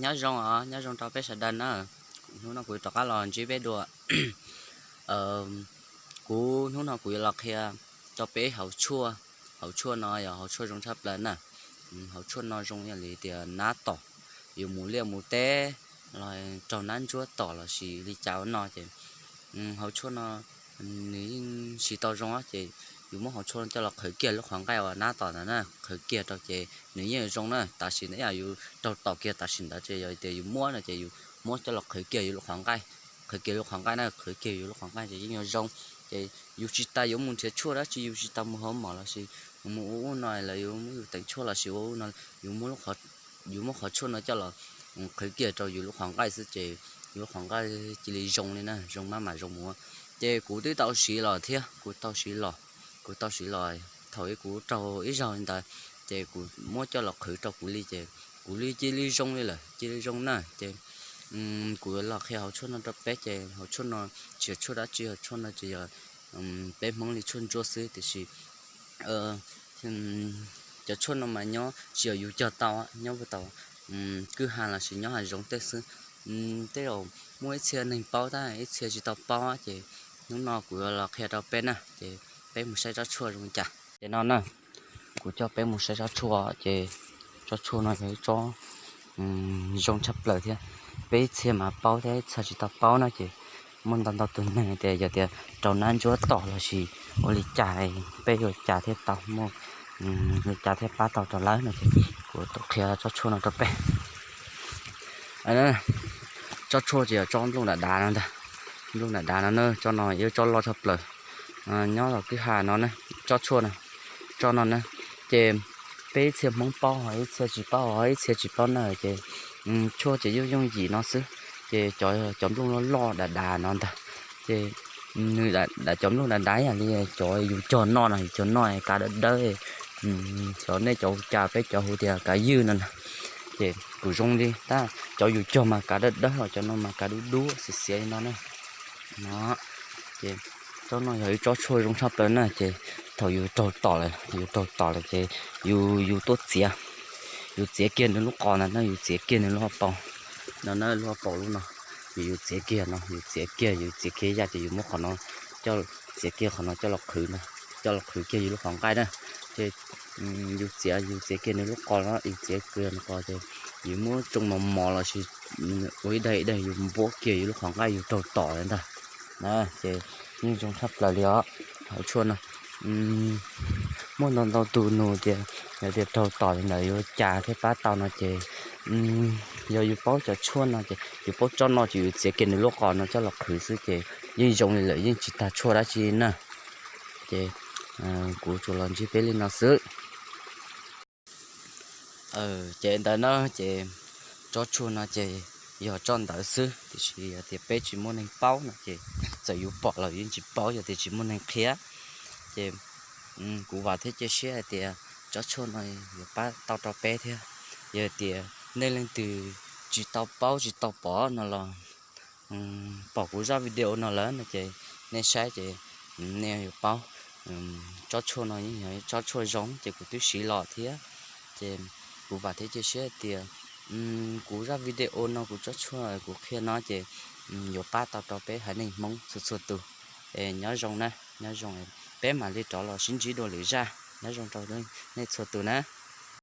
Nyob zoo os, nyob zoo rau peb sawv daws na. Hnub no kuv rov qab los ntsib peb dua. Kuv hnub no kuv yuav los qhia rau peb hauv tshuaj. Hauv tshuaj no yog hauv tshuaj zoo tshaj plaws na. Hauv tshuaj no zoo ib yam li tias nab tom, yus mus liaj mus teb los raug nab ntsuab tom los sis li cas ua no ces hauv tshuaj no nws yeej tsis tau zoo ces yus muab hauv tshuaj no coj los qhwv kiag lub qhov nqaij uas nab tom ntawd na, qhwv kiag rau ces nws yeej zoo na. Tam sim ntawd yog yus raug tom kiag tam sim ntawd ces yog tias yus muab no ces yus muab coj los qhwv kiag yus lub qhov nqaij, qhwv kiag lub qhov nqaij na, qhwv kiag yus lub qhov nqaij ces yeej yuav zoo. Ces yus tsis tas yuav mus nrhiav tshuaj dab tsi, yus tsis tas mus hauv mom los sis mus ua ub no lawv yuav muab yus teem tshuaj los sis ua ub no, yus muab qhov tshuaj no coj los qhwv kiag rau yus lub qhov nqaij xwb ces yus lub qhov nqaij cia li zoo li na, zoo maj mam zoo mus. Ces kuv twb tau siv los thiab, kuv tau siv los, kuv tau siv los thaum kuv raug ib zaug li ntawd, ces kuv muab coj los qhwv rau kuv li ces kuv li cia li zoo li lawm, cia li zoo na. Ces kuv los qhia hauv tshuaj no rau peb ces hauv tshuaj no tsis yog tshuaj dab tsi, hauv tshuaj no tsis yog peb Hmoob li tshuaj ntsuab xwb tiam sis cov tshuaj no mas nyob tsis yog yus cog tau, nyob puag tau kwj ha los sis nyob hav zoov tej xwb. Tej zaum muaj ib txhia neeg paub tab ib txhia tsis tau paub ces hnub no kuv yuav los qhia rau peb na, ces peb mus saib tsob tshuaj zoo cas. Ces no na, kuv coj peb mus saib tsob tshuaj ces tsob tshuaj no yog ib tsob zoo tshaj plaws thiab. Peb ib txhia mas paub thiab ib txhia tsis tau paub na ces muaj ntau ntau tus neeg tias yog tias raug nab ntsuab tom los sis ua li cas peb yuav cas thiaj tau, muaj li cas thiaj pab tau rau lawv no ces kuv tuaj qhia tsob tshuaj no rau peb. Tsob tshuaj ces yog tsob nplooj dav dav no ntag. Nplooj dav dav no na, tsob no yog tsob loj tshaj plaws nyob los kwj ha no na, tsob tshuaj no, tsob no na. Ces peb ib txhia Hmoob paub ho ib txhia tsis paub, ho ib txhia tsis paub na ces tshuaj ces yooj yooj yim no xwb. Ces cov nplooj loj loj dav dav no ntag, ces nws cov nplooj dav dav yam li cov yus cog noj no, yus cog noj kav dawb dawb, xyov nej cov hu cas, peb cov hu tias kav ywj no na. Ces kuj zoo li tab, cov yus cog mas kav dawb dawb, cov no mas kav dub dub xiav xiav li no na. No, ces tsob no yog ib tsob tshuaj zoo tshaj plaws na, ces thaum yus raug tom lawm, yus raug tom lawm ces yus, yus tuaj txiav, yus txiav kiag nws lub qos ntag na, yus txiav kiag nws lub hauv paus no na, lub hauv paus lub no, yus, yus txiav kiag no, yus txiav kiag, yus txiav kiag yaj ces yus muab qhov no, coj, txiav kiag qhov no coj los qhwv, coj los qhwv kiag yus lub qhov nqaij na. Ces yus txiav, yus txiav kiag nws lub qos no, yus txiav kiag nws qos ces yus muab tsoo mos mos los sis ua ib daim ib daim yus npuab kiag yus lub qhov nqaij yus raug tom lawm ntag. Ces yeej zoo tshaj plaws li os. Hauv tshuaj no muaj ntau ntau tus nug tias yog tias raug tom li ntawd yuav cas thiaj pab tau no ces yog yus paub cov tshuaj no ces yus paub tsob no ces yus txiav kiag nws lub qos no coj los qhwv xwb ces yeej zoo li lawm, yeej tsis tag tshuaj dab tsi na. Ces kuv tsuas los ntsib peb li no xwb. Ces ntawd na, ces tsob tshuaj no ces yog tsob ntawd xwb, tiam sis yog tias peb tsis muaj neeg paub no ces txawm yus pom los yeej tsis paub yog tias tsis muaj neeg qhia. Ces kuv vam thiab cia siab hais tias tsob tshuaj no yuav pab tau rau peb thiab. Yog tias nej leej twg tsis tau paub tsis tau pom no los pom kuv zaj video no lawm no ces nej saib ces nej yuav paub. Tsob tshuaj no yeej yog tsob tshuaj zoo ces kuv twb siv los thiab. Ces kuv vam thiab cia siab hais tias kuv zaj video no, kuv tsob tshuaj kuv qhia no ces yuav pab tau rau peb haiv neeg Hmoob txhua txhua tus. Es nyob zoo na, nyob zoo, peb mam li rov los sib ntsib dua lwm zaj. Nyob zoo rau nej txhua tus na.